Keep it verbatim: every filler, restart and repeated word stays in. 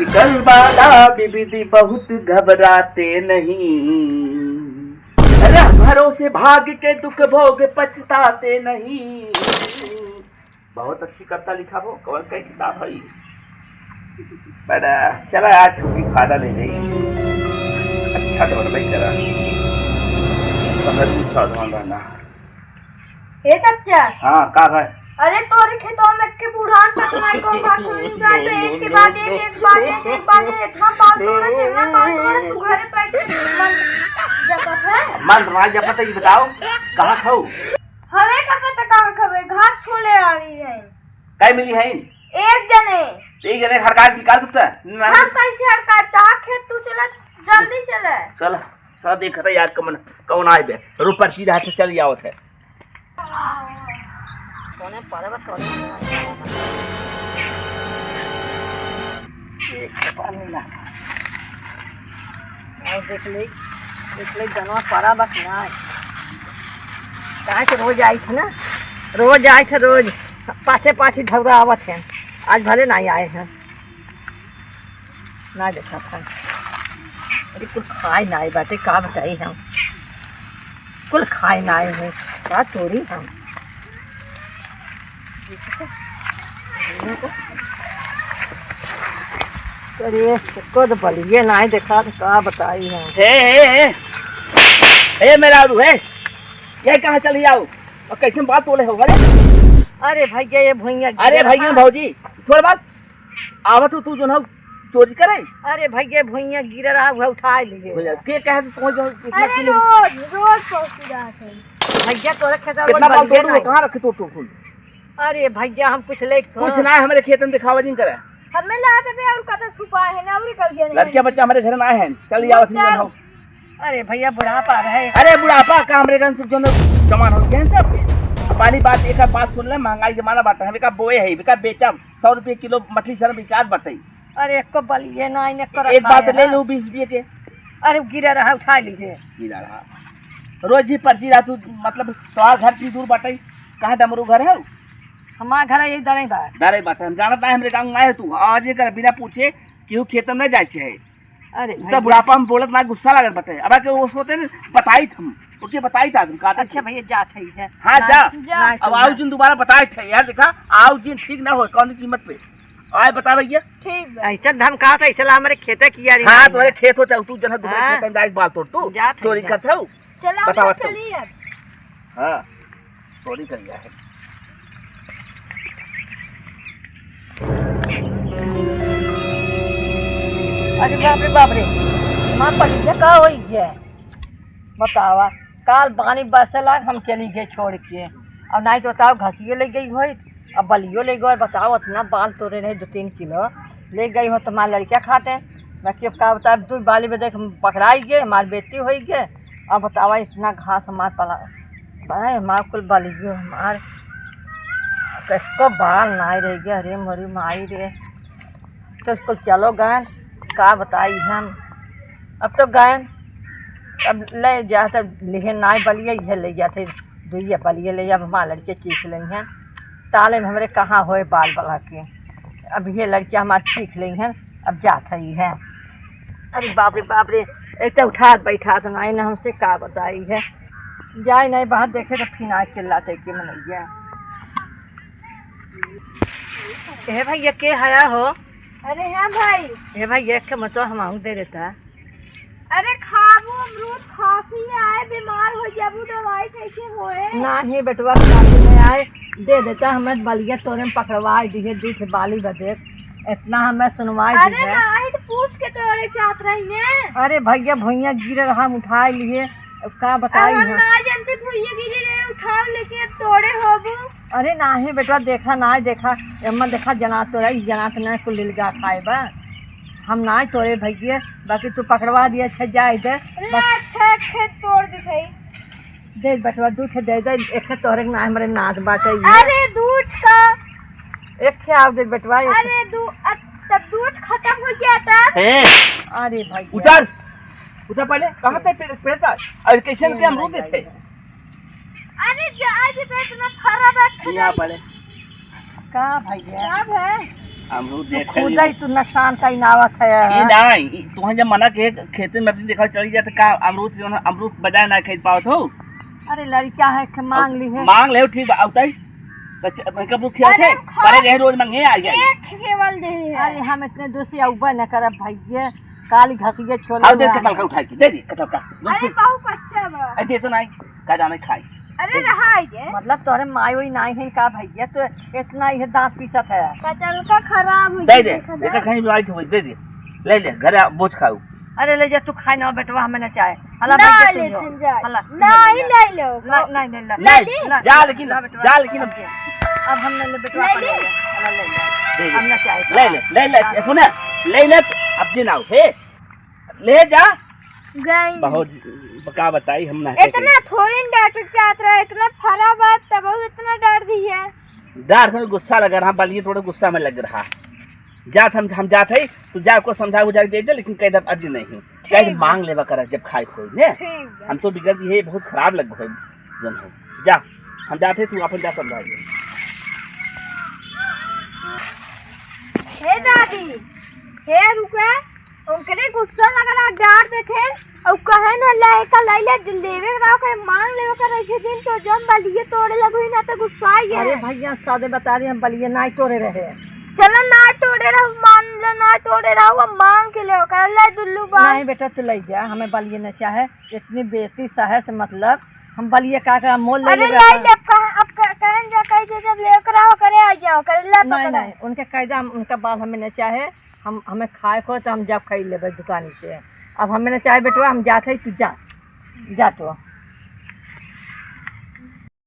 कल वाला विविधि बहुत घबराते नहीं, अरे भरोसे भाग के दुख भोग पछताते नहीं। बहुत अच्छी कविता लिखा हो, कवन का किताब है ये? बड़ा चला आज छुट्टी फायदा ले गई। अच्छा तो बनबे करा। समझ में सावधान रहना। ए चच्चा। हाँ, का भाई? अरे तोरे खेतवा में के बुढ़ान पटनाई कौन बात सुनी जाए तो एक के बाद एक, एक बाद एक, एक बाद एक, इतना बाल तोड़ा, इतना बाल तोड़ा, तू घरे बैठ के मन जपत है? मन ना जपत है, ये बताओ, कहाँ खाऊ? हमें का पता कहाँ खावे, घास छोले आ रही है। काहे मिली है? एक जने। एक जने हड़कात निकाल सकता है? ना। हम कैसे हड़कात? ता खेत तू चला, जल्दी चला। चला, चला देख रहे यार, कमन, कौन आए बे? रो पर्ची रहा तो चल जावत है। कोने पारे बा, कोने? एक तो पानी ना। और देख ले, देख ले, जनवा पारा बा कि ना। काहे के रोज आई थे ना, रोज आई थे, रोज पाछे पाछे धौरा आवत हैं। आज भले ना आए हैं। ना देखा था। अरे कुल खाए ना आए बाटे, का बताई हम। कुल खाए ना आए हैं, का चोरी हम। अरे, एको तो बलिए ना आए देखा, तो का बताई हम। हे, हे, हे। हे, मेरा आलू, हे। ये कहाँ चली आओ? और कैसे बात तोले हो, अरे? अरे भैया, ये भुइयाँ अरे गिरा भैया, था। भौजी, थोड़ा बात। आवत हो तू जोन हो चोरी करे? अरे भैया, भुइयाँ गिरा रहा, वह उठाए लिए। भैया, के कहे तू जो इतना अरे किलो रोज, रोज पहुँची रहा थे। भैया, तोरे खेत में कितना बाल बलिए तोड़ू, नहीं। कहाँ रखे तोड़ तोड़ फूल? अरे भैया, हम कुछ ले कुछ ना, हमरे खेत में दिखावा जिन करे। हमें ला देबे और कतौ छुपाए है ना, और कर दिया नहीं। लड़किया बच्चा हमरे घर ना है, चल जाओ, चल। अरे भैया, बुढ़ापा रहे। अरे बुढ़ापा का, हमरे गन से जोन जमान हो गए हैं सब। पानी बात, एक बात सुन ले, महंगाई जमाना बाटे, हम एका बोए है, एका बेचम, सौ रुपये किलो मछली सर बिकात बाटे। अरे एको बलिए ना, इन्हें कर एक बात ले लो बीस रुपये के। अरे गिरा रहा, उठा लीजिए। गिरा रहा। रोज ही पर्ची रहा तू, मतलब तोहार घर की दूर बाटे, कहाँ डमरू घर है? हमार घर यही दरई बा। दरई बाटे, हम जानत ना, हमरे गाँव में आए तू, आज ये कर बिना पूछे केहू खेत में नहीं जाए चाहे। अरे तब भैया। बुढ़ापा में बोलत ना, गुस्सा लागत बाटे। अब आके वो सोते न बताई हम, ओके बताई था तुम काटे अच्छा से। भैया, जात है इधर। हाँ, ना, जा। ना, अब ना। आओ जिन दोबारा बताए थे यार, देखा, आओ जिन ठीक ना हो कौन कीमत पे। आए बता भैया। ठीक बा। ऐसा धमका था, इसलिए हमारे खेते किया रे हाँ, भैया। तुम्हारे खेत होता है, तू जना दूसरे हाँ। खेत में जाके बाल तोड़ तू। जात है चोरी इधर। करत हो। चला, बताओ हम तो। चली अब। हाँ। चोरी कर गया है। अरे बाप रे बाप रे, माँ पलिया का होई गया? बतावा, काल पानी बरसे लाग हम चली गए छोड़ के, और नहीं तो बताओ घसिए ले गई होई, अब बलियो ले गए। बताओ, इतना बाल तोरे रहे दो तीन किलो, ले गई हो तो हमारे लड़किया खाते, बाकी अब का बताओ, दो बाली में देख पकड़ाई गए, हमार बेटी होई गए। अब बतावा, इतना घास हमार पला, भाई, हमार कुल बलियो हमार, किसको बाल नाई रह गया रे मोरी माई रे। तो कुल चलो गए, का बताई हम, अब तो गए, अब ले जा तो लिहे नाई बलिए, ये ले जाते दुइया बलिए ले जा, अब हमार लड़के चीख लेंगे, ताले में हमरे कहाँ होए बाल बला के, अब ये लड़किया हमार चीख लेंगे, अब जात है ये। अरे बाप रे बाप रे, एक तो उठात बैठात नाई ना हमसे, का बताई है। जाए नहीं बाहर देखे तो फिर आज चिल्लाते के मनैया। हे भैया, के हया हो? अरे हाँ भाई। हे भैया, एक ठे मतो हम आऊं दे देता। अरे खाबू अमरूद, खांसी आए, बीमार हो जाबू, दवाई कैसे होए? नाही बेटवा, खांसी नहीं आए, दे देता, हमें बलिया तोरे में पकड़वाए दिए, दू ठे बाली बदे, इतना हमें सुनवाई अरे दी है। नाही तो पूछ के तोरे चाहत रही ने। अरे भैया, भुइयां गिरे रहा, हम उठाए लिए, अब का बताई अरे हम हम। ना जानते भुइयां गिरे रहे, उठाओ लेके अब तोड़े होबू। अरे नाही बेटवा, देखा नाही, देखा, एम्मा देखा, जनात तो रही, जनात नहीं कुल लील गा खाए बा। हम नाही तोड़े भैया, बाकी तू पकड़वा दिए, अच्छा जाए दे। ले, बस। अच्छा, एक खेत तोड़ दी भाई। दे बेटवा, दू ठे दे दे, एक ठे तोहरे के ना, हमरे नाद बाटे ये। अरे दूध का। एक ठे आव दे बेटवा, एक ठे। अरे दू-, अब तब दूध खत्म हो गया था। ए, अरे भाई। उतर, उतर पहले, कहाँ थे पेड़, पेड़ का? अरे कैसे के अमरूद थे? अरे जा, आज तो इतना फरा बा, यहाँ खजाई। पड़े। का भैया? का भाई? अमरूद तू देख खुद ही। ही तू नुकसान कहीं ना आवत है। ई नाहीं, ई तुहन जब मना के खेते में अपनी देखा चली जाए तो का अमरूद, जो है, अमरूद बजाय ना खरीद पावत हो? अरे लड़का है कि मांग ली है। मांग ले, ठीक बा, आउताई। तो च-, मैं कब रुक अरे थे? खा- परे गए रोज मांगे आ गए। एक केवल दे है। अरे हम इतने दूर से अउबा न करब भैया, काली घसिए छोले हाथ में कटल का उठा के दे दे, कटल का। अरे बहुत अच्छा बा। अरे दे तो नाहीं, का जाने खाई। अरे रहा है ये। मतलब तोहरे माई वही नाहीं है का भैया, तो इतना ये दांत पीसत है। कटल का खराब हो दे गया, दे, देखा देखा जाए। कहीं भी आई तो दे दे, ले ले, घरे बोझ खाऊ। अरे ले जा, तू खाए ना बेटवा, हमें ना चाहे। हला ना भाई, ले तू ले जा। हला, ना, ले ही ले लो। ना, नहीं, नहीं, नहीं, ले नहीं, ले। जा लेकिन, ना बेटवा, जा लेकिन। अब हम नहीं ले बेटवा, ले अपन ले। ले। हला ले ले। दे दे। हम ना चाहे। ले ले, ले ले, जा। सुने, ले ले, अब दिन आओ, हे, ले जा। गई। बहुत, का बताई, हम ना इतना थोड़ी डर चाहत रहे, इतना फरा बात, तब इतना डर दी है। डर से गुस्सा लग रहा, बलिए थोड़ा गुस्सा में लग रहा। जात हम, हम जात है, तू जा को समझा बुझा के दे दे, लेकिन कह दे अभी नहीं। ठीक कह दे बा। मांग लेवा कर जब खाए खोई ने। ठीक बा। हम तो बिगड़ दिए, बहुत खराब लग गए जन हो। जा, हम जात है, तू अपन जा समझा दे। हे दादी, हे रुके, उनकरे गुस्सा लग रहा, डांट देथे। और कहे न ले का ले ले, लेवे रहा, करे मांग लेवे का रहे दिन तो जब बलिए तोड़े लगो ही ना तो गुस्सा ही है। अरे भैया, सादे बता रहे हम बलिए नाहीं तोड़े रहे। चला नाहीं तोड़े रहो, मान ले नाहीं तोड़े रहो, अब मांग के ले कर ले दुल्लू बा। नहीं बेटा, तू ले जा, हमें बलिए न चाहे, इतनी बेटी सहे से मतलब, हम बलिए का का मोल ले अरे लेबे ले अपन। ले, अब कह-, अब कह-, कहन जा, कह दे, जब लेकर आओ, करे आ जाओ, करे ले नहीं, पकड़ा। नहीं, उनके कह दे, हम, उनका बाल हमें न चाहे, हम, हमें खाए को तो हम जब खाई लेबे दुकान से। अब हमें न चाहे बेटवा, हम जात है, तू जा, जा तो।